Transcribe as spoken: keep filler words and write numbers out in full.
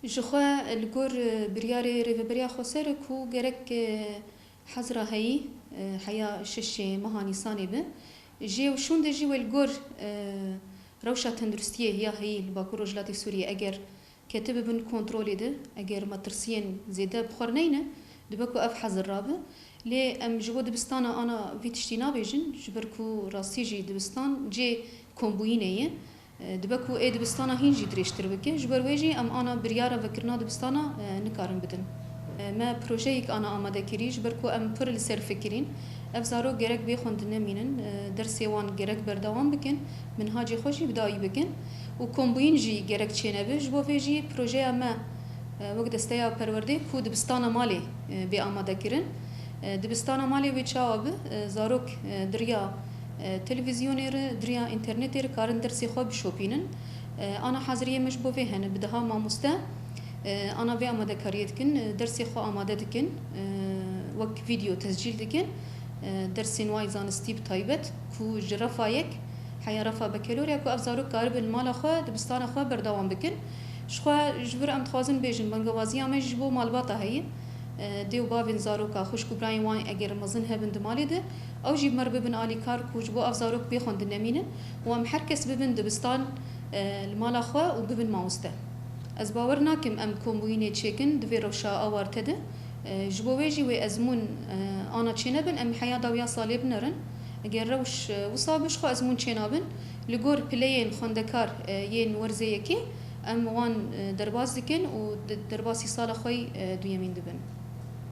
Ji xwe li gor, e, biryarê Rêveberiya Xweser ku gerek, e, hezra heyî, e, heya şeşê meha Nîsanê be, jê û şûnde jî wê li gor, e, rewşa tenduristiyê ya heyî li Bakur Rojhilatê Sûriyê eger ketibibin kontrolê de, eger metirsiyên zêde bi xwe re neyne, dibe ku ev hezir rabe. Lê em ji bo dibistana ana vî tiştî nabêjin, ji ber ku rastî jî dibistan cê kombûyînê ye. E, dibe ku ê dibistana hîn jî dirêjtir bike. Ji ber wê jî em ana biryara vekirina dibistana, e, nikarin bidin. E, me projeyek ana amade kirî, ji ber ku em pir li ser fikirîn. Ev zarok gerek bê xwendin nemînin, e, dersê wan gerek berdewam bikin, minhacê xwe jî bi dawî bikin û kombûyîn jî gerek çênebe. Ji bo vê jî projeya me, e, wek desteya perwerdê ku dibistana malê, e, bê amade kirin. E, dibistana malê wê çawa bi, e, zarok, e, di riya, e, televîzyonê re, di riya înternetê re karin dersê xwe bişopînin. E, ana haziriyê me ji bo vê hene, bi deha mamoste, e, ana vê amadekariyê dikin, e, dersê xwe amade dikin, e, wek vîdeo tescîl dikin. E, dersên wa yê zanistî bi taybet ku ji refa yek heya refa bekelorya ku ev zarok karibin li mala xwe, dibistana xwe berdewam bikin. Ji xwe ji vir em dixwazin bêjin, bangewaziya me ji bo malbata heye. E, dê û bavên zaroka, xwişk û birayên wan eger mezin hebin di malê de, ew jî bi me re bibin alîkar ku ji bo ev zarok bê xwendin nemînin û em her kes bibin dibistan, e, li mala xwe û bibin mamoste. Ez bawer nakim em kombûyînê çêkin di vê rewşa awarte de. E, ji bo wê jî wê ezmûn, e, ana çênebin, em heya dawiya salê binerin. Eger rewş, e, wisa bi, ji xwe ezmûn çênabin. Li gor pileyên xwendekar, e, yên werzê yekê, em wan, e, derbas dikin û di-, derbasî sala xwe yî, e, duyemîn dibin.